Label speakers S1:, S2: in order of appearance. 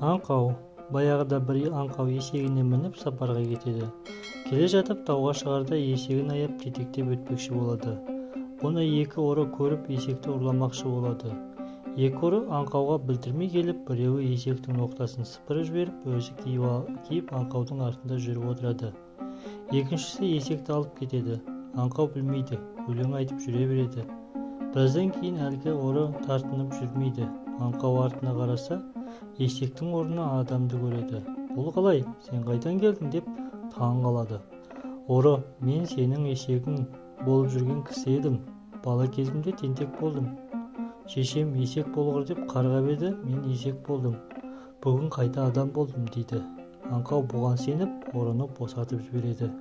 S1: Аңқау. Баяғыда бір аңқау есегіне мініп сапарға кетеді. Келе жатып тауға шығарда есегін аяп, жетектеп өтпекші болады. Бұны екі ұры көріп, есекті ұрламақшы болады. Екі ұры аңқауға білдірмей келіп, біреуі есектің ноқтасын сыпырып жіберіп, өзі киіп, аңқаудың артында жүріп отырады. Екіншісі есекті алып кетеді. Аңқау білмейді, өлең айтып жүре береді. Біраздан кейін әлгі ұры тартынып жүрмейді. Аңқау артына қараса, есектің орнына адамды көреді. «Бұл қалай? Сен қайдан келдің?» – деп таң қалады. Ұры: «Мен сенің есегің болып жүрген кісі едім. Бала кезімде тентек болдым. Шешем есек болғыр деп қарғап еді, мен есек болдым. Бүгін қайта адам болдым», – дейді. Аңқау бұған сеніп, ұрыны босатып жібереді.